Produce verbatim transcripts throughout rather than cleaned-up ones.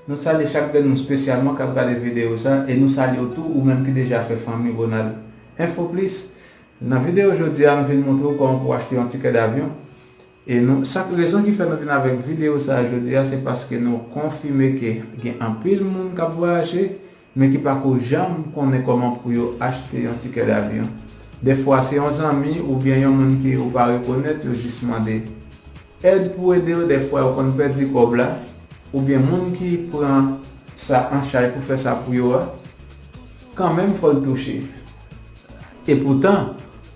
Nou salye chak grenn moun espesyalman k ap gade videyo sa, e nou salye w tou ou menm ki deja fè fanmi Ronald Info Plus. Nan videyo jodi a, m vin montre w kòman pou w achte yon tikè davyon. E nou, sa, rezon ki fè nou vin avèk videyo sa a jodi a, se paske nou konfime ke gen anpil moun k ap vwayaje, men ki pako janm konnen kòman pou yo achte yon tikè davyon. Dèfwa, se yon zanmi oubyen yon moun ke ou pa rekonèt, yo jis mande èd pou ede yo. Dèfwa, yo konn pèdi kòb la, oubyen moun ki pran sa an chaj pou fè sa pou yo a, kanmenm, fò l touche. Epoutan,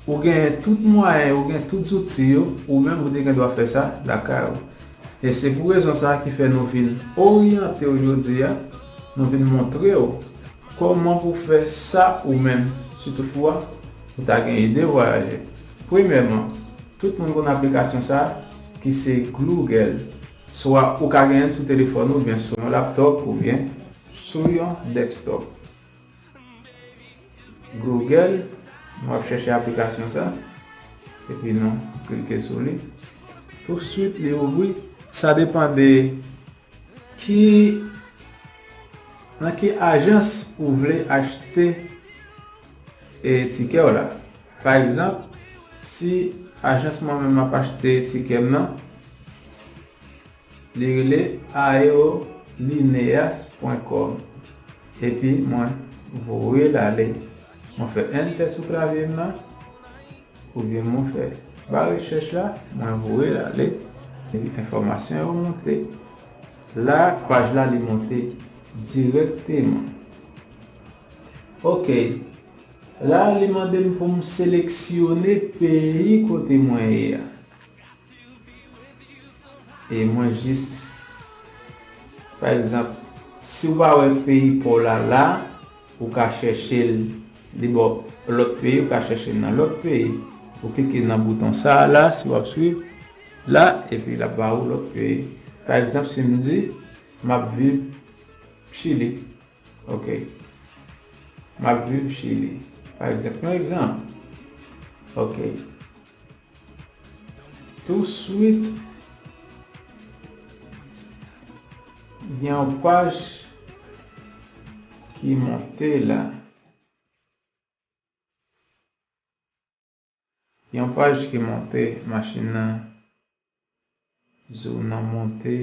ou gen tout mwayen, ou gen tout zouti yo, ou menm ou te gen dwa fè sa lakay ou. E se pou rezon sa a ki fè nou vin oryante w jodi a, nou vin montre w kòman pou fè sa ou menm, si toutfwa ou ta gen ide vwayaje. Premyèman, tout moun konn aplikasyon sa a ki se Gloogel. Swa ou ka genyen l sou telefòn ou oubyen sou yon laptòp oubyen sou yon desktop. Gloogel, nou ap chèche aplikasyon sa, epi nou klike sou li. Touswit li ouvri, sa depann de ki, nan ki ajans ou vle achte, e, tikè w la. Pa egzanp, si ajans mwen menm m ap achte tikè m nan, li rele aerolineas pwen kòm. Epi mwen voye l ale. Mwen fè enter sou klavye m nan, oubyen mwen fè ba rechèch la, mwen voye l ale. Epi enfòmasyon yo monte. La, paj la, li monte dirèkteman. Ok. La, li mande m pou m seleksyone peyi kote mwen ye a. E mwen jis, pa egzanp, si w pa wè peyi pa w la la, ou ka chèche l, li ba w lòt peyi, ou ka chèche l nan lòt peyi. Ou klike nan bouton sa a la, si w ap swiv, la, epi l ap ba ou lòt peyi. Pa egzanp, si m di, m ap viv Chili. Ok. M ap viv Chili. Pa egzanp, yon egzanp. Ok. Touswit, gen yon paj ki monte la. Yon paj ki monte, machin nan, zoom nan monte,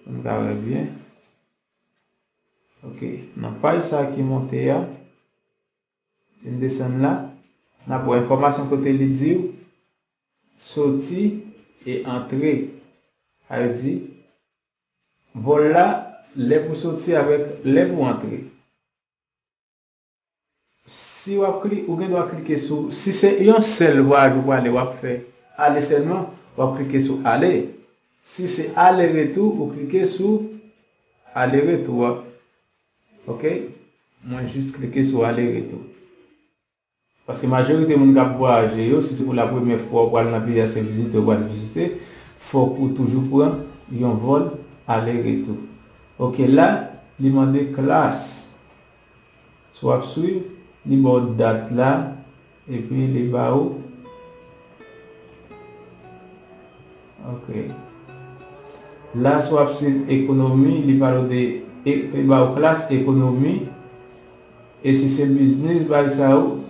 pou n ka wè byen. Ok, nan paj sa ki monte a, si n desann la, n ap wè enfòmasyon kote li di w, soti e antre. Sa vle di, vòl la, lè pou soti avèk lè pou antre. Si w ap kli-, ou gen dwa klike sou, si se yon sèl vwayaj ou prale, w ap fè ale sèlman, w ap klike sou ale. Si se ale retou, ou klike sou ale retou a. Ok? Mwen jis klike sou ale retou. Paske majorite moun k ap vwayaje yo, si se pou la premyè fwa ou pral nan peyi a, se vizite ou pral vizite, fòk ou toujou pran yon vòl ale retou. Ok, la, li mande klas. Si w ap swiv, li ba w dat la, epi li ba w. Ok. La, si w ap swiv ekonomi, li pale w de, e, li ba w klas ekonomi. E si se biznis, bagay sa yo,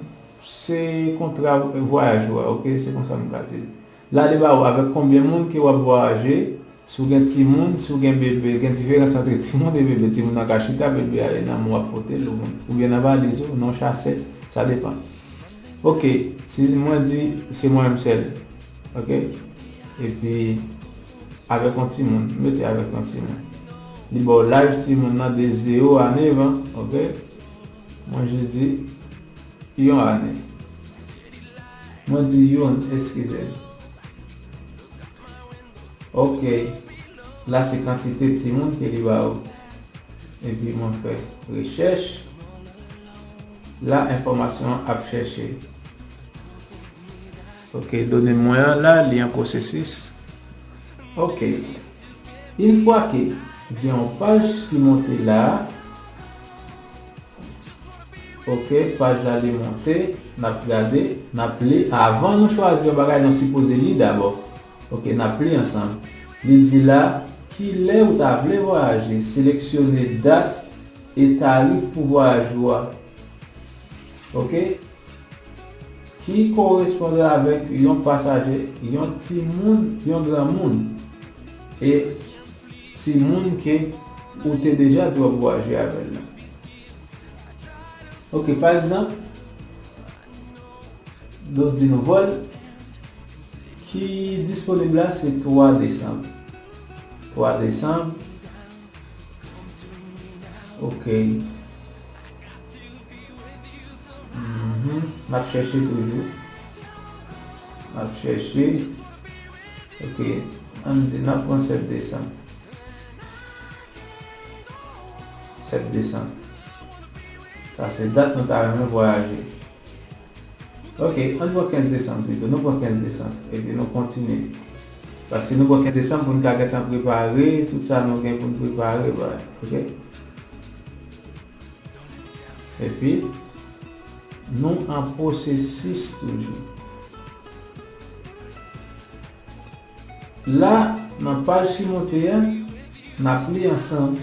se kontra vwayaj ou a, ok? Se konsa m ka di l. La, li ba w avèk konbyen moun ke w ap vwayaje, si w gen timoun, si w gen bebe, gen diferans ant timoun e bebe. Timoun nan ka chita, bebe a nan men w ap pote l, oubyen nan valiz ou, nan chasè, sa depann. Ok, si mwen di se mwen menm sèl, ok? Epi, avèk yon timoun, mete avèk yon timoun. Li ba w laj timoun nan de zewo a nèf an, ok? Mwen jis di yon ane. Mwen di youn, eskize m. Ok. La se kantite timoun ke li ba ou. Epi mwen fè rechèch. La enfòmasyon an ap chèche. Ok, done mwen an la, li an pwosesis. Ok. Yon fwa ke gen yon paj ki monte la, ok, paj la li monte, n ap gade, n ap li. Avan nou chwazi yon bagay, nou sipoze li dabò. Ok, n ap li ansanm. Li di la, Kilè ou ta vle vwayaje? Seleksyone dat e tarif pou vwayaj ou a. Oke? Ki korespondan avèk yon pasaje, yon timoun, yon granmoun, e timoun ke ou te deja di w ap vwayaje avè l la. Oke, pa egzanp, nou di nou vòl ki disponib la se twa desanm. Twa desanm. Oke. Mhm. M ap chèche toujou. M ap chèche. Oke. Ann di n ap pran sèt desanm. Sèt desanm. Sa se dat nou ta renmen vwayaje. Oke, ann pran kenz desanm pito. Nou pran kenz desanm. Epi nou kontinye. Paske nou pran kenz desanm pou n ka gentan prepare tout sa nou gen pou n prepare, bay. Oke? Epi, nou an pwosesis toujou. La, nan paj ki monte a, n ap li ansanm.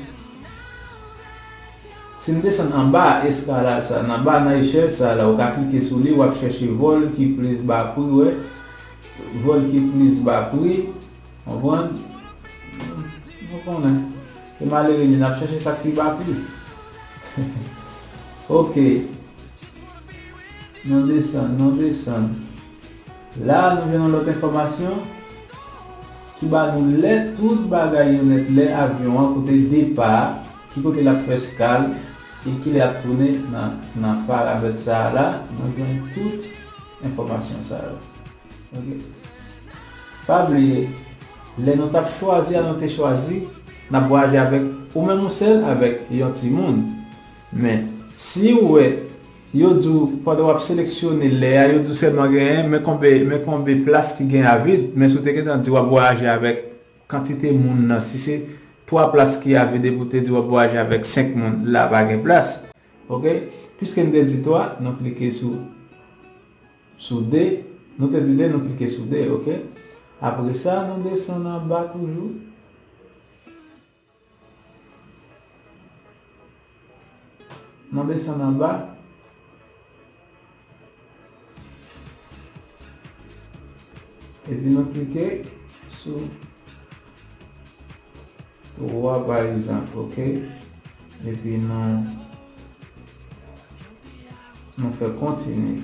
Si n desann anba eskalad sa, anba nan echèl sa la, ou ka klike sou li, w ap chèche vòl ki plis ba pri, wè. Vòl ki plis ba pri, konprann? Nou konnen. Se malere li, n ap chèche sa k pi ba pri. Oke. Nou desann, nou desann. La, nou jwenn yon lòt enfòmasyon ki ba nou lè tout bagay yo nèt, lè avyon an, kote depa, ki kote l ap fè eskal, e kilè l ap tounen nan, nan paramèt sa a la, nou jwenn tout enfòmasyon sa yo. Oke? Pa bliye, lè nou t ap chwazi a, nou te chwazi, n ap vwayaje avèk ou menm ou sèl, avèk yon timoun. Men, si w wè, yo di w, pandan w ap seleksyone lè a, yo di w sèlman genyen, men konbe, men konbe plas ki gen a vid, men si w te gentan di w ap vwayaje avèk kantite moun nan, si se twa plas ki a vid epi w te di w ap vwayaje avèk senk moun, la pa gen plas. Oke? Piske n te di twa, nou klike sou, sou de, nou te di de, nou klike sou de, oke? Apre sa, nou desann anba toujou. Nou desann anba. Epi nou klike sou twa pa egzanp, oke? Epi nou, nou fè kontinye.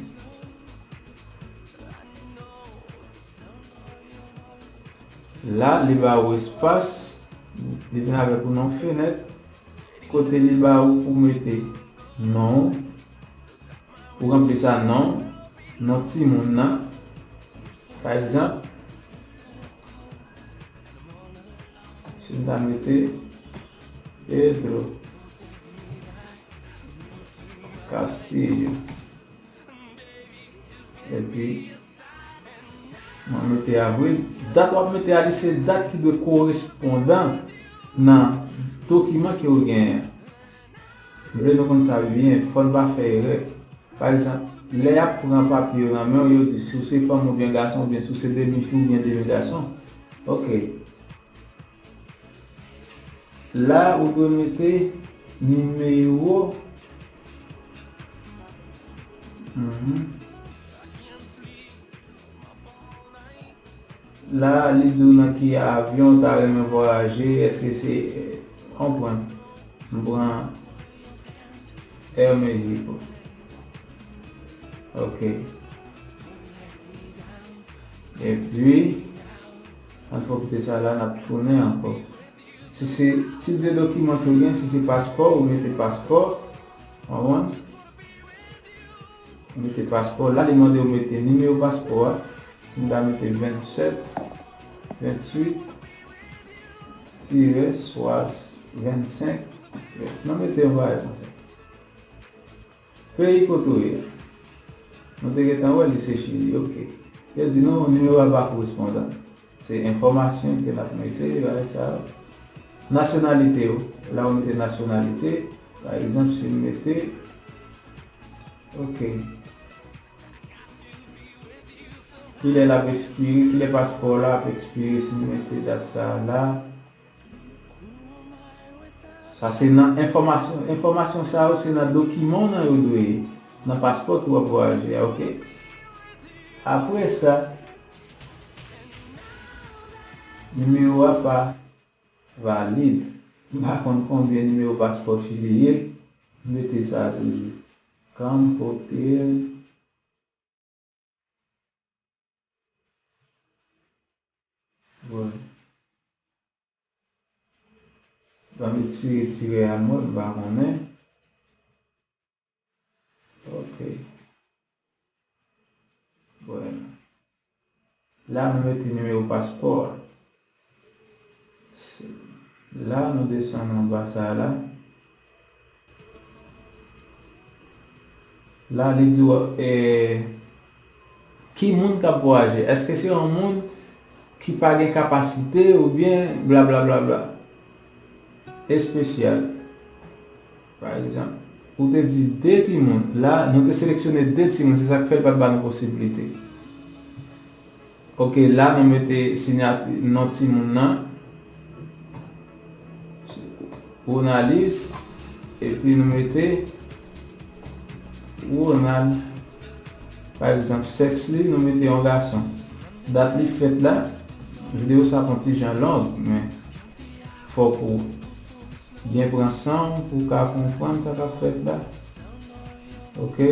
La, li ba ou espas, li vin avèk ou nan fenèt, kote li ba ou pou mete non, ou ranpli sa non, non timoun nan. Pa egzanp, si m ta mete Pedro Castillo, epi mwen mete avril. Dat w ap mete a, li se dat ki dwe korespondan nan dokiman ke w genyen. M vle nou konn sa byen, fò n pa fè erè. Pa egzanp, lè y ap pran papye yo nan men w, yo di si w se fanm oubyen gason, oubyen si w se demi fi oubyen demi gason. Oke. La, ou dwe mete nimewo. Mhm. La, li di w nan ki avyon w ta renmen vwayaje, èske se, eh, on pran, m pran Air Mexico. Oke. Epi, ann pwofite sa la, n ap tounen ankò. Si se tip de dokiman ke w gen, si se paspò, ou mete paspò. Konprann? Ou mete paspò. La, li mande w mete nimewo paspò a. M ta mete vennsèt, venntuit, tirè, swa, vennsenk, tirè. Nou mete yon bagay konsa. Peyi kote w ye a. Nou te gentan wè li se Chili, oke. Yo di nou nimewo a pa korespondan. Se enfòmasyon ke n ap mete, bagay sa yo. Nasyonalite w, la ou mete nasyonalite, pa egzanp, si m mete, oke. Kilè l ap ekspire, kilè paspò la ap ekspire, si m mete dat sa a la. Sa se nan enfòmasyon, enfòmasyon sa yo se nan dokiman w nan yo dwe ye, nan paspò ke w ap vwayaje a, oke? Apre sa, nimewo a pa valid. M pa konn konbyen nimewo paspò Chili ye, m mete sa toujou. Campo Tiel. Bon. Ban m retire tire a mwen, m pa konnen. Ok. Bon. La, nou mete nimewo paspò a. La, nou desann anba sa la. La, li di w, eh, ki moun k ap vwayaje? Èske se yon moun ki pa gen kapasite oubyen bla bla bla bla? Espesyal. Pa egzanp, ou te di de timoun. La, nou te seleksyone de timoun, se sa k fè l pa t ba nou posiblite. Ok, la nou mete sinyati non timoun nan, Ronalis, epi nou mete Ronald. Pa egzanp, sèks li, nou mete yon gason. Dat li fèt la, videyo sa pran ti jan long, men fòk ou byen pran san w pou w ka konprann sa k ap fèt la. Ok?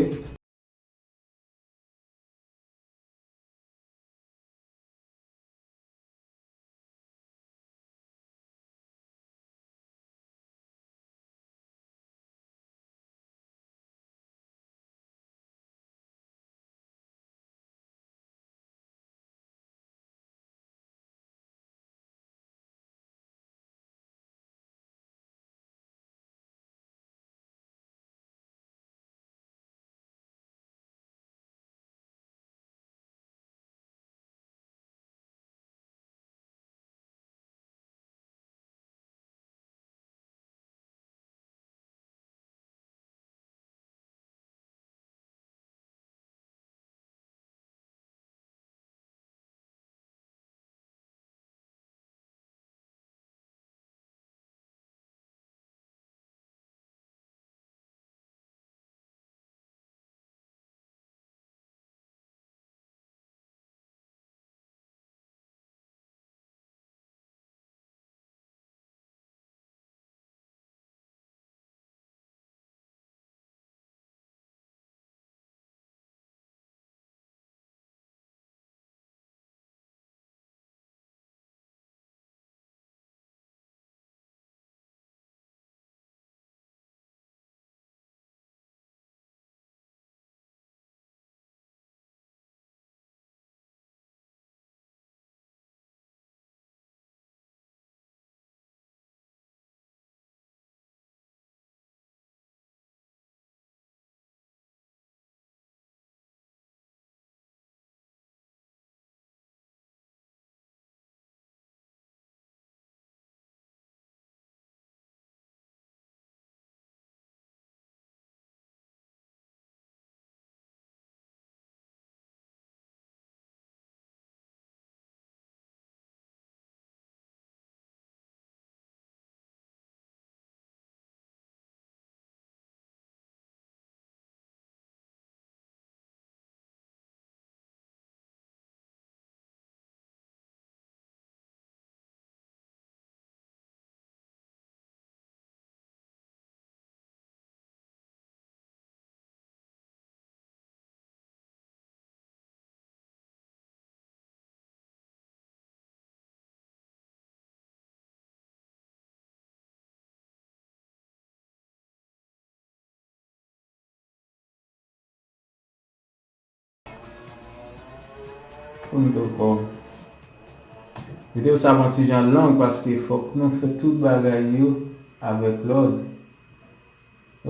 Pou n tou fò. Videyo sa pran ti jan long paske fòk nou fè tout bagay yo avèk lòd.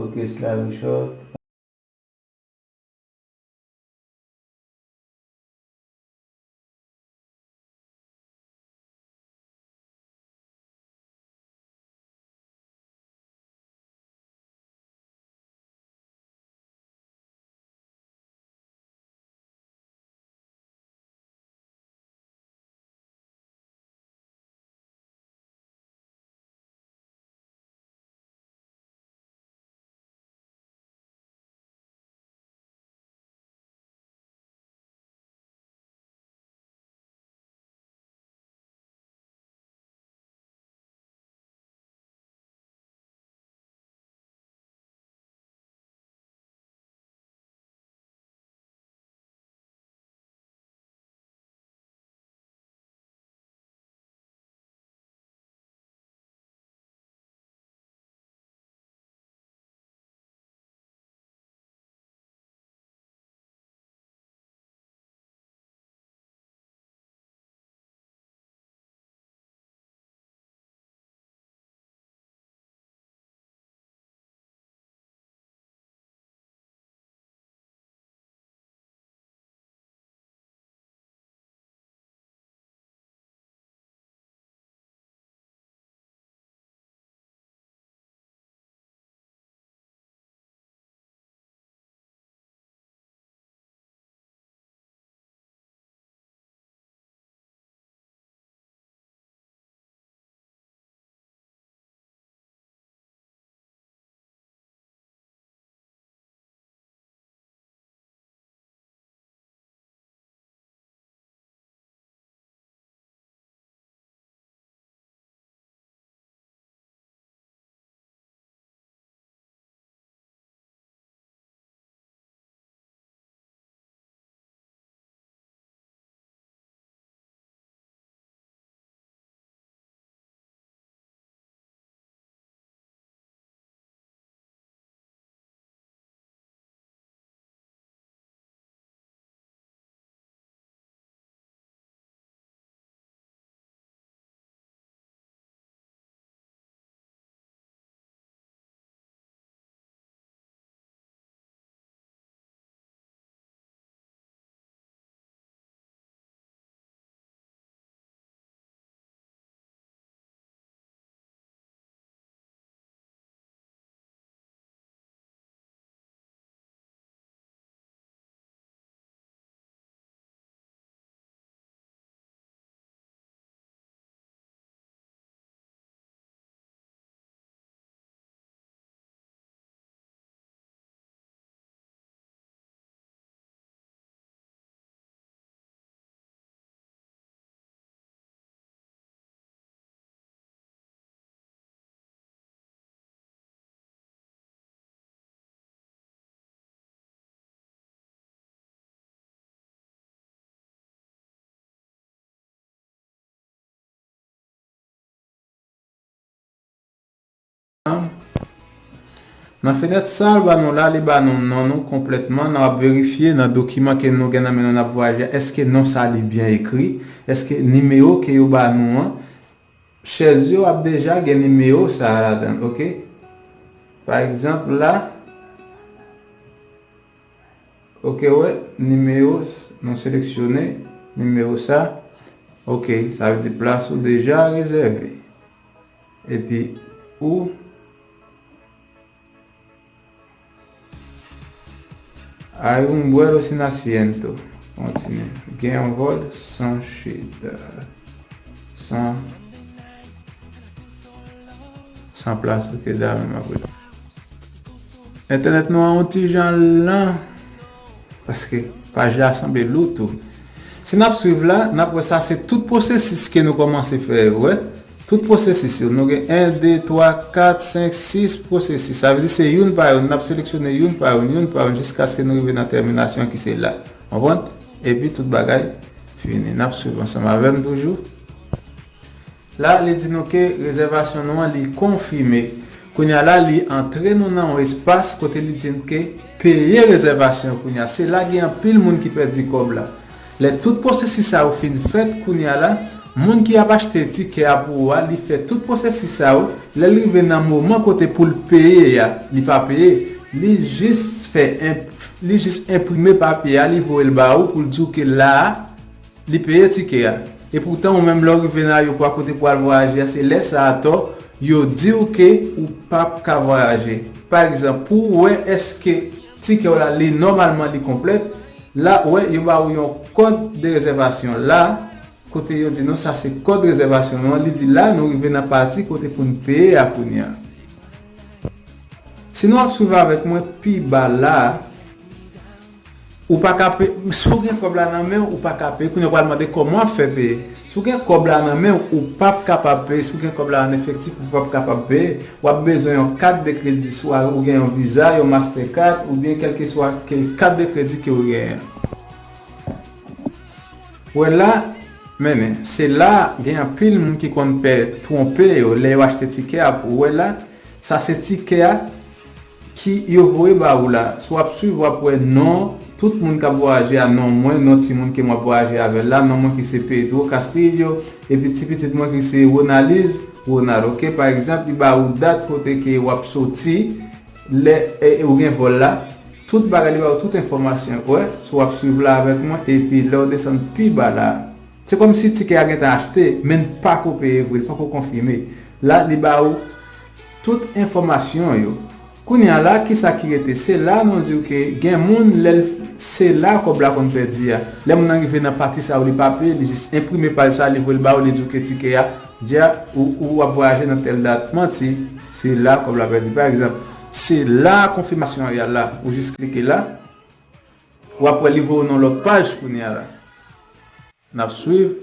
Ok, slide shot. Nan fenèt sa l ba nou la, li ba nou non nou konplètman. N ap verifye nan dokiman ke nou gen nan men nou n ap vwayaje a, èske non sa li byen ekri, èske nimewo ke yo ba nou an, chèz yo ap deja gen nimewo sa a ladan l, oke? Pa egzanp, la, oke, wè, nimewo, nou seleksyone nimewo sa, oke, sa vle di plas ou deja rezève. Epi ou Hay un vuelo sin asiento. Kontinye. Gen yon vòl san chita. San, san plas. Oke, dame, m ap rele. Entènèt nou an yon ti jan lan. Paske paj la sanble lou tou. Si n ap swiv la, n ap wè sa se tout pwosesis ke nou kòmanse fè yo, wè. Tout pwosesis yo. Nou gen en, de, twa, kat, senk, sis pwosesis. Sa vle di se youn pa youn. N ap seleksyone youn pa youn, youn pa youn, jiskaske nou rive nan tèminasyon ki se la. Konprann? Epi tout bagay fini. N ap swiv ansanm avè m toujou. La, li di nou ke rezèvasyon nou an, li konfime. Kounye a la, li antre nou nan yon espas kote li di n ke peye rezèvasyon kounye a. Se la gen anpil moun ki pèdi kòb la. Lè tout pwosesis sa yo fin fèt kounye a la, moun ki ap achte tikè a pou ou a, li fè tout pwosesis sa yo. Lè l rive nan moman kote pou l peye a, li pa peye. Li jis fè enp-, li jis enprime papye a, li voye l ba ou pou l di w ke la a, li peye tikè a. Epoutan, ou menm, lè w rive nan ayewopò a kote pou al vwayaje a, se lè sa a atò, yo di w ke ou p ap ka vwayaje. Pa egzanp, pou w wè èske tikè w la, li nòmalman li konplèt, la, wè, yo ba w yon kòd de rezèvasyon. La, kote yo di nou sa se kòd rezèvasyon nou an, li di la, nou rive nan pati kote pou n peye a kounye a. Si nou ap swiv avèk mwen pi ba la a, ou pa ka pe-, si w gen kòb la nan men w, ou pa ka peye. Kounye a w pral mande kòman w ap fè peye. Si w gen kòb la nan men w, ou p ap kapab peye. Si w gen kòb la an efektif, ou p ap kapab peye. W ap bezwen yon kat de kredi, swa ou gen yon Visa, yon Mastercard, oubyen kèlkeswa ke kat de kredi ke w genyen. Wè la, mennen, se la gen anpil moun ki konn pè twonpe yo lè yo achte tikè a pou wè la, sa se tikè a ki yo voye ba ou la. Si w ap swiv, w ap wè non tout moun k ap vwayaje a, non mwen, non timoun ke m ap vwayaje avè l la, non mwen ki se Pedro Castillo, epi ti pitit mwen ki se Ronaliz Ronald, oke? Pa egzanp, li ba ou dat kote ke w ap soti, lè, e, e, ou gen vòl la, tout bagay li ba ou tout enfòmasyon, wè, si w ap swiv la avèk mwen, epi lè w desann pi ba la, se kòmsi tikè a gentan achte, men n pako peye vre, l pako konfime. La, li ba ou tout enfòmasyon yo. Kounye a la, kisa ki rete? Se la nou di w ke gen moun, lè l, se la kòb la konn pèdi a. Lè moun nan rive nan pati sa yo, li pa peye, li jis enprime paj sa, li voye l ba ou, li di w ke tikè a, Dja, ou, ou ap vwayaje nan tèl dat. Manti, se la kòb la pèdi. Pa egzanp, se la konfimasyon an ye a la. Ou jis klike la, w ap wè li voye w nan lòt paj kounye a la. N ap swiv.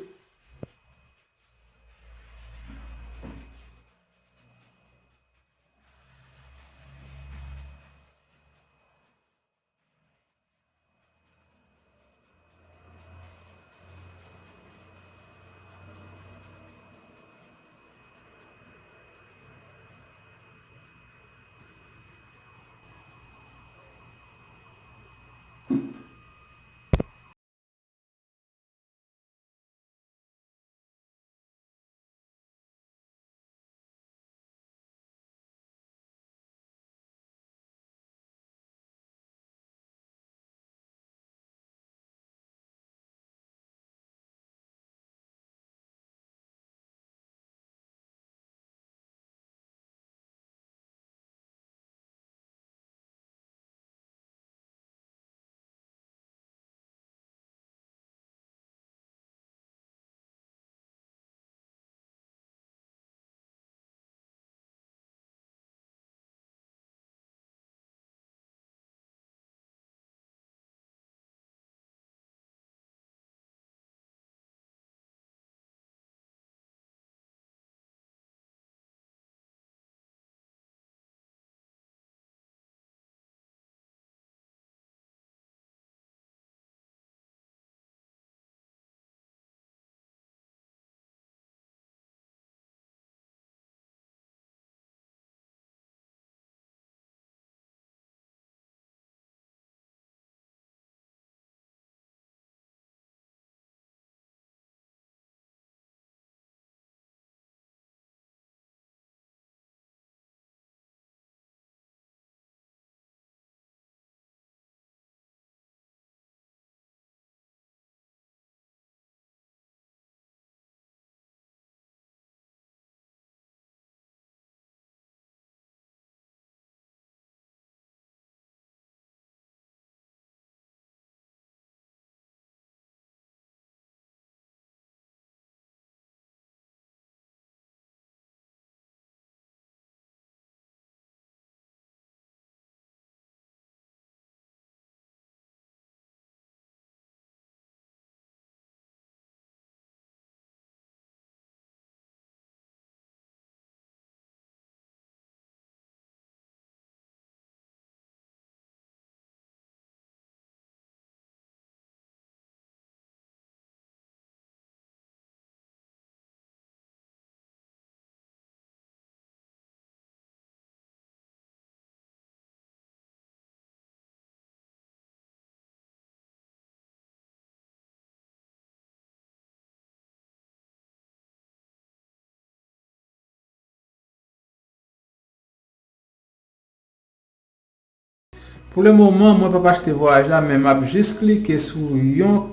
Pou le moman, mwen p ap achte vwayaj la, men m ap jis klike sou yon,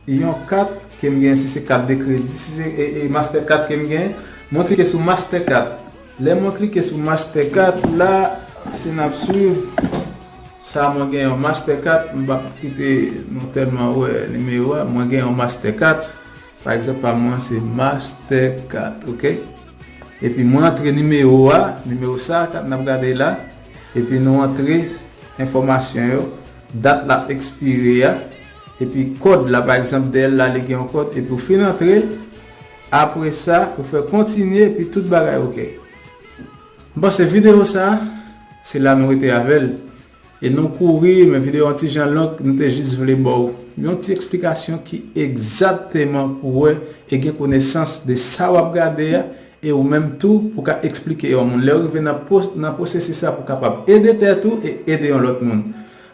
yon kat ke m gen, si se kat de kredi, si se e, e Mastercard ke m gen, mwen klike sou Mastercard. Lè mwen klike sou Mastercard la, si n ap swiv, sa mwen gen yon Mastercard, m p ap kite nou tèlman wè nimewo a, mwen gen yon Mastercard. Pa egzanp, pa mwen, se Mastercard, ok? Epi mwen antre nimewo a, nimewo sa, kat n ap gade la, epi nou antre enfòmasyon yo, dat l ap ekspire a, epi kòd la, pa egzanp, dèyè l la, li gen yon kòd, epi w fin antre l, apre sa, ou fè kontinye, epi tout bagay ok. M panse videyo sa, se la nou rete avè l. E nou kouri, men videyo an ti jan long, nou te jis vle ba w yon ti eksplikasyon ki egzakteman pou wè e gen konesans de sa w ap gade a, e ou menm tou pou ka eksplike yon moun. Lè w rive nan pwos-, nan pwosesis sa pou w kapab ede tèt ou e ede yon lòt moun.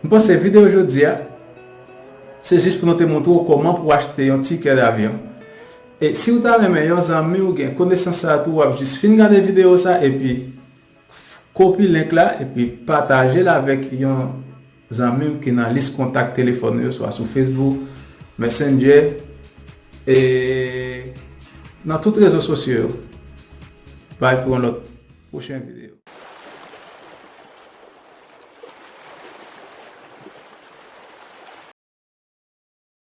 M panse videyo jodi a, se jis pou nou te montre w kòman pou w achte yon tikè davyon. E si w ta renmen yon zanmi w gen konesans sa a tou, w ap jis fin gade videyo sa epi kopi link la epi pataje l avèk yon zanmi w ki nan lis kontak telefòn ou yo, swa sou Facebook, Messenger, e nan tout rezo sosyo yo. Bay pou yon lòt pwochen videyo.